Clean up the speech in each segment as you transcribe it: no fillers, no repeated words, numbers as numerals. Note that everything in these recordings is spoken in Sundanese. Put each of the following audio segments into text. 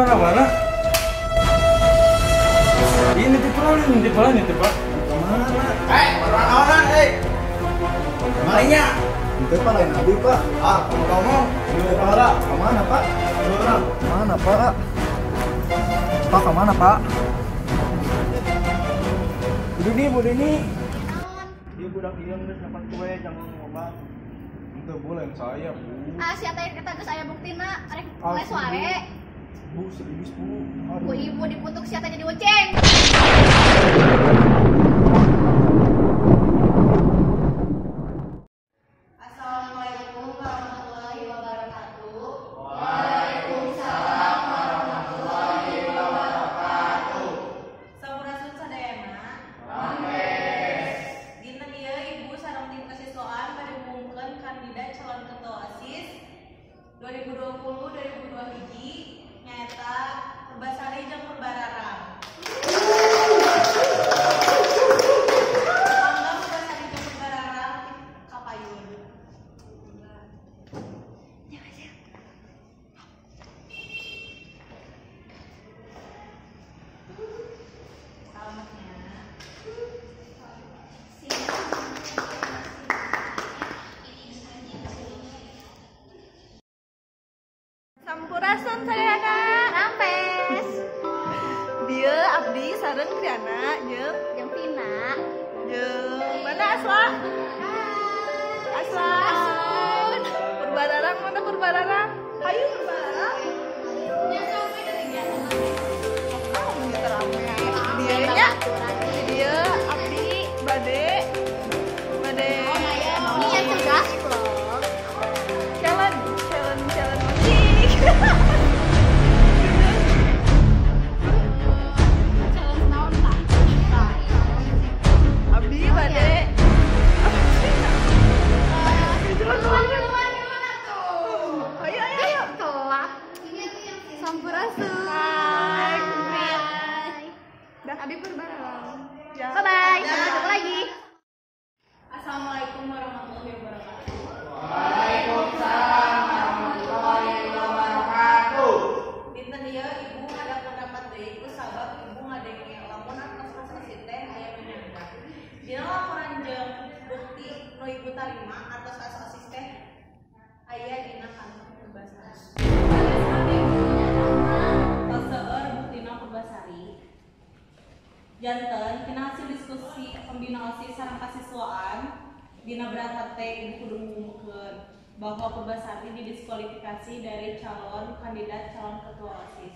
Kemana-mana? Ini nitip Pak. Kemana? Orang-orang, Malingnya. Itu Pak lain abi Pak. Ah, ngomong. Kemana? Kemana Pak? Kemana Pak? Pak kemana Pak? Bu Dini. Dia budak ieu geus dapat kue jangan ngomong. Itu Bu lain saya, Bu. Ah, siapa yang kata geus aya buktina rek les wae. Bu serius Bu. Bu ibu diputuk siapa jadi uceng. Assalamualaikum warahmatullahi wabarakatuh. Waalaikumsalam warahmatullahi wabarakatuh. Sampurasun sadayana. Rampes. Dinten ieu Ibu sareng tim kesiswaan bade ngumumkeun kandidat calon ketua OSIS 2020-2021 nyaeta Purbasari jeung Purbararang. Mangga Purbasari jeung Purbararang kapayun. Salamatnya. Sampurasun sadayana. Rampes. Dieu abdi sareng Triana jeung Vina. Jeung mana Aswa? Aswa. Purbararang mana Purbararang? Hayu Purbararang. Ah, ini rame. Dieu nya. Dieu abdi bade Ini yang cerdas vlog. Challenge musik. Challenge naon tah? Abdi bade. Gimana tuh? Ayo ayo. Telat. Sampurasun. Hai. Bye. Dah abdi Purbararang. Ya. Bye bye. Sampai ketemu lagi. Assalamualaikum warahmatullahi wabarakatuh. Waalaikumsalam warahmatullahi wabarakatuh. Dinten ieu Ibu ngadakeun rapat deui ku sabab Ibu ngadenge lamun atos OSIS teh aya nu nyangga. Dina laporan jeung bukti nu Ibu tarima atos OSIS teh aya dina kantor Purbasari. Tos seueur buktina Purbasari. Janten tina hasil diskusi pembina OSIS sareng kasiswaan dina berat hate Ibu kudu ngumumkeun bahwa Purbasari didiskualifikasi dari calon kandidat calon ketua OSIS.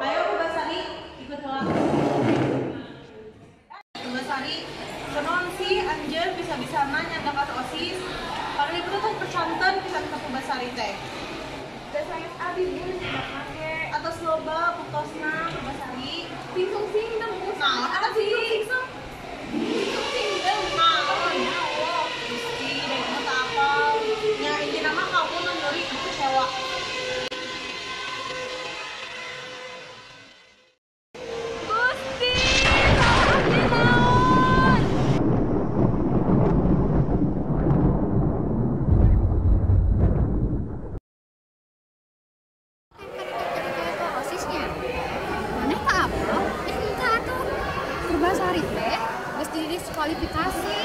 Ayo Purbasari ikut heula. Purbasari, kunaon sih anjeun bisa-bisana nyandak ka OSIS? Padahal ibu tuh percanten pisan ka Purbasari teh. Da sanes abdi Bu nyandak make. Atos loba buktosna Purbasari. Singsung singdem Bu. Naon atuh sih? Singsung singdem. Naon? Ya Allah, Gusti, da ieu mah teu apal. Nya intina mah kamu nu nyuri ibu kecewa. Gusti, salah abdi naon? Kan ketua OSISnya. Maneh tak apa? Entah atuh. Purbasari teh geus didiskualifikasi.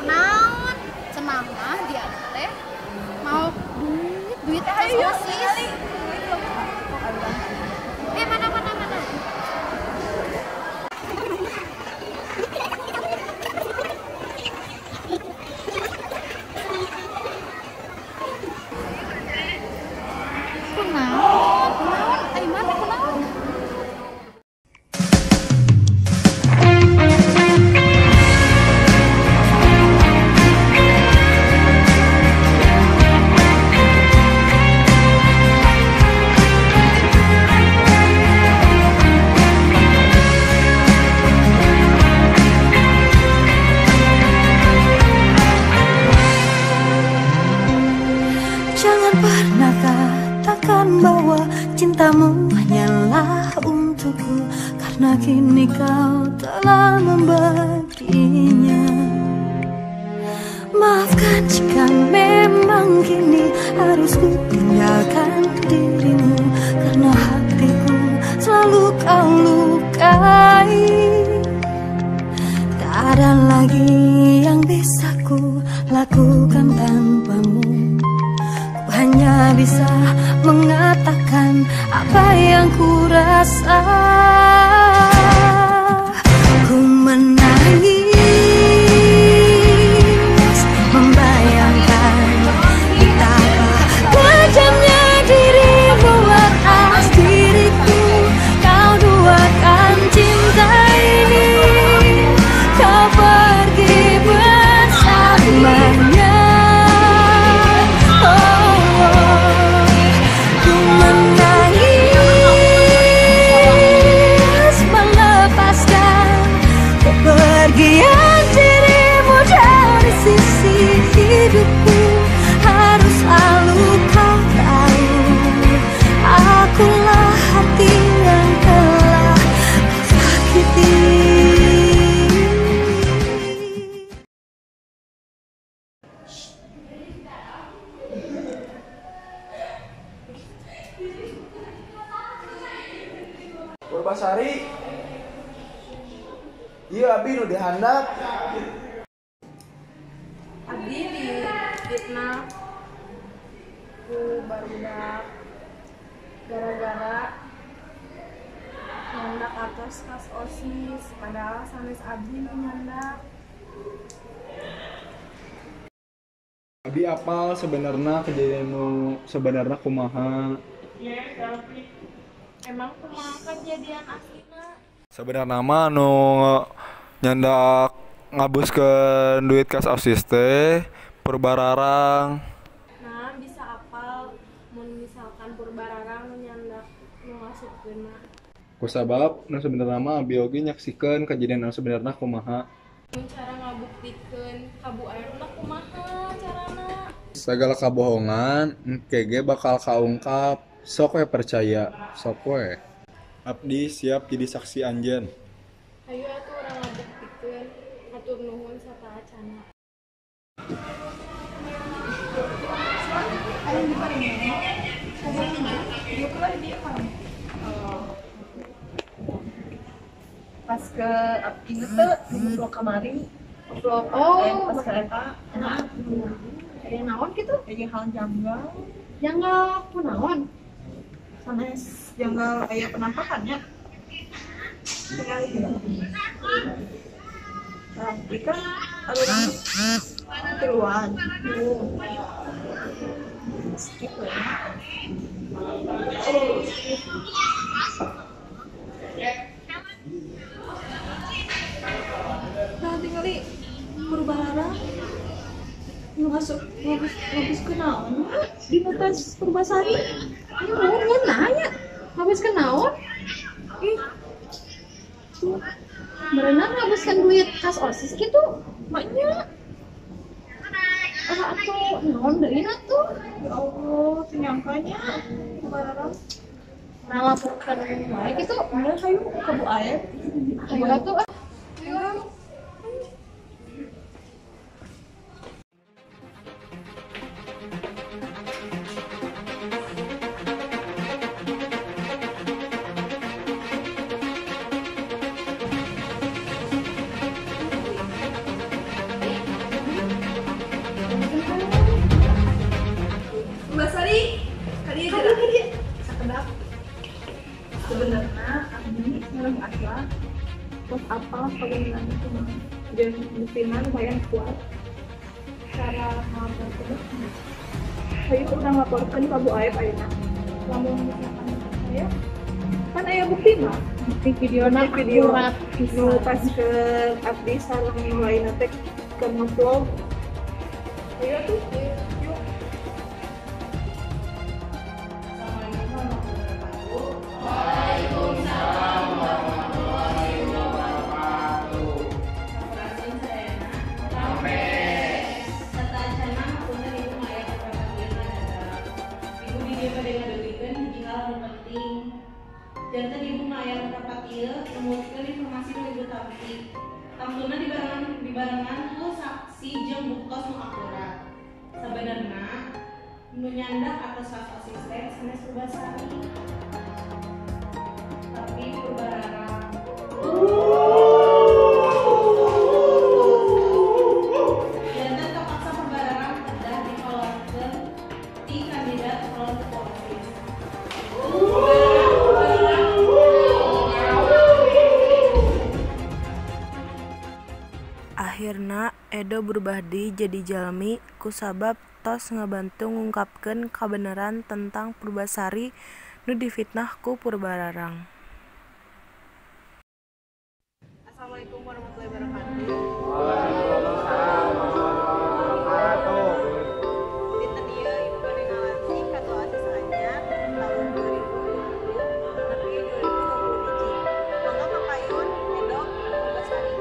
Naon? Cenah mah dia teh mau duit atas OSIS. Mana mana mana. Kunaon? Kunaon? Ai mana kunaon? Jangan pernah katakan bahwa cintamu hanyalah untukku, karena kini kau telah membaginya. Maafkan Maafkan jika memang kini harus ku tinggalkan dirimu, karena hatiku selalu kau lukai. Tak ada lagi yang bisa ku lakukan tanpamu. Ku hanya bisa mengatakan apa yang ku rasa. Ku menangis membayangkan betapa kejamnya dirimu atas diriku. Kau duakan cinta ini, kau pergi bersamanya. Oh, oh. Ku menangis melepaskan kepergian dirimu dari sisi hidupku. Harus selalu kau tahu, akulah hati yang telah kau sakiti. Purbasari. Iya, abi nu dihandap. Abdi di fitnah ku barudak gara-gara nyandak atos kas OSIS, padahal sanes abdi nu nyandak. Abi apal sebenarnya kejadian nu sebenarnya kumaha? Emang kumaha kejadian aslina? Sebenarnya mah nu nyandak ngabuskeun duit kas OSIS teh Purbararang. Nah, bisa apal mun misalkan Purbararang nu nyandak nu ngasupkeunna. Kusabab nu sebenarnya mah abi oge nyaksikeun kejadian anu sebenarnya kumaha. Mun cara ngabuktikeun ka Bu Aep mah kumaha carana? Segala kabohongan engke ge bakal kaungkap. Sok we percaya, sok we. Abdi siap jadi saksi anjeun. Hayu atuh urang ngabuktikeun, hatur nuhun sataacana. Pas ke inget tuh di vlog kemarin vlog. Oh, pas ke eta kayak naon gitu? Kayak hal janggal. Janggal kunaon? Sanes janggal aya penampakannya. Tinggal gitu. Nah, ikan ada tiluan. Skip ya. Nah, tinggali Purbararang nu masuk ngabus ke naon di tas Purbasari. Ini mau nanya, ngabuskeun naon? Ih, tuh Berenang ngabuskeun duit kas OSIS gitu. Maknya Ah, atuh naon deui atuh? Ya Allah, nyangkanya Purbararang Urang laporkeun wae gitu. Mana hayu ka Bu Aep. Hayu atuh ah. Hayu. Mbak Sari, kali aja. Sakedap. Sebenarnya abdi sareng Asla tos apal kabeneran itu mah jeung buktina lumayan kuat. Cara ngelaporkeun hayu urang laporkeun ka Bu Aep ayeuna. Lamun misalkan saya kan aya bukti mah, Bukti videona video akurat nu pas ke abdi sareng nu lainna teh keur nge-vlog. Hayu atuh, yuk. Assalamualaikum warahmatullahi wabarakatuh. Waalaikumsalam warahmatullahi wabarakatuh. Sampurasun sadayana. Rampes. Sateuacanna hapunten ibu mah aya kaprapat ieu ngadadak. Ibu di dieu bade ngadugikeun hiji hal anu penting. Janten ibu mah aya kaprapat ieu numutkeun informasi nu ibu tampi. Tamtuna dibarengan ku saksi jeung buktos nu akurat. Nu nyandak atos kas OSIS teh sanes Purbasari, tapi Purbararang. Janten kapaksa Purbararang kedah dikeluarkeun ti kandidat calon ketua OSIS. Akhirna Edo berubah deui jadi jalmi kusabab tos ngabantu ngungkapkeun kabeneran tentang Purbasari nu difitnah ku Purbararang. Assalamualaikum warahmatullahi wabarakatuh. Waalaikumsalam warahmatullahi wabarakatuh. Dinten ieu ibu bade ngalantik Ketua OSIS anyar tahun 2020 nepi 2021. Mangga kapayun Edo Purbasari.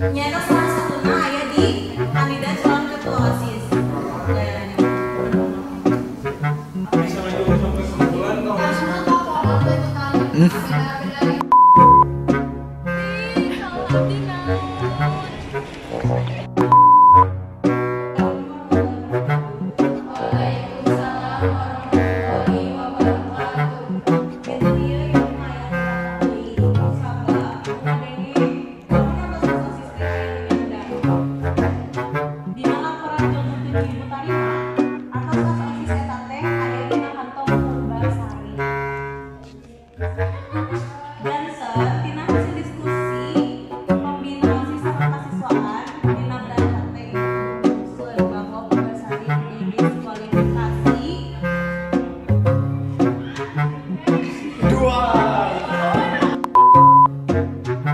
Nyata salah satunya aya di kandidat calon ketua OSIS.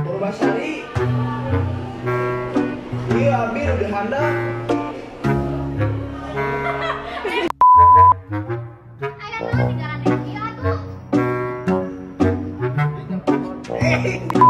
Purbasari. Iya, abi udah handap. Thank you.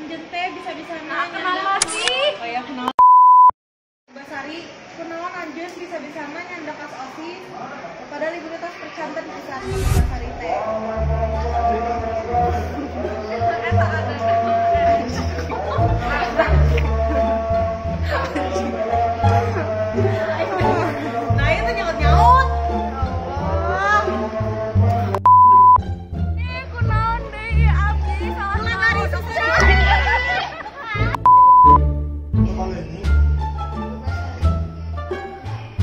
Anjeun teh bisa-bisana nyandak. Sih? Oh ya, kunaon? Purbasari, kunaon anjeun bisa-bisana nyandak kas OSIS? Padahal ibu teh tos percanten pisan ka Purbasari teh. Eta ada. Nah, itu nyaut-nyaut. Allah. Ih, kunaon deui abdi salah Lari susah.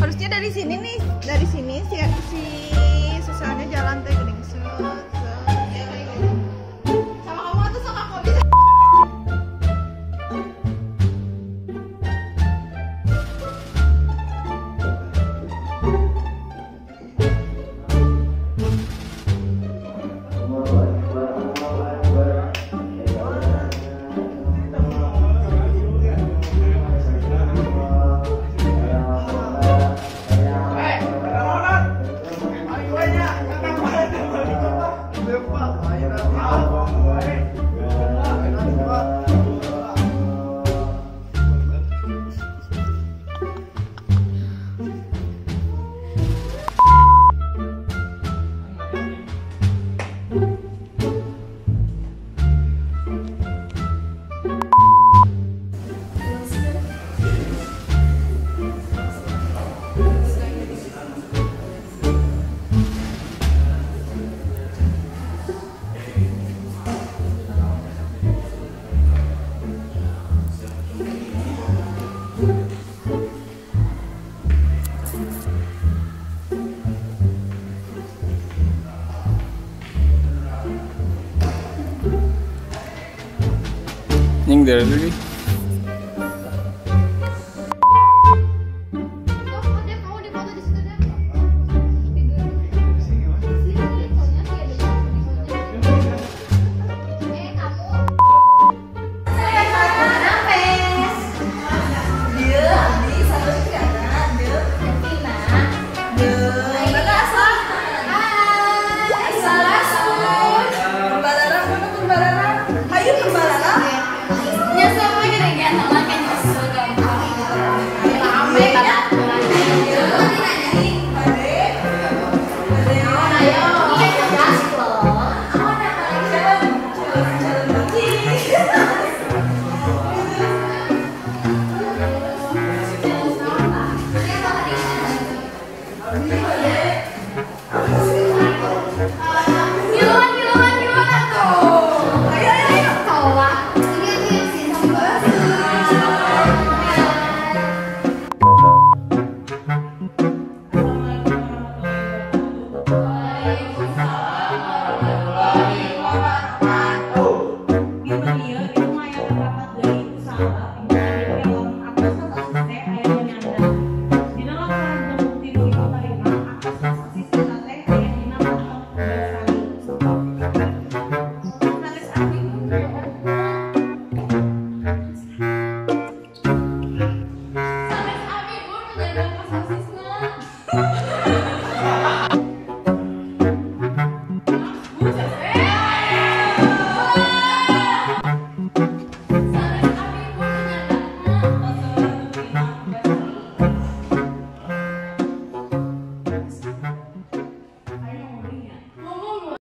Harusnya dari sini nih, dari sini si si susannya jalan teh geuning set set. Ya, kayak gitu. Sama kamu tuh sama aku bisa. Nying dari dulu. Buset.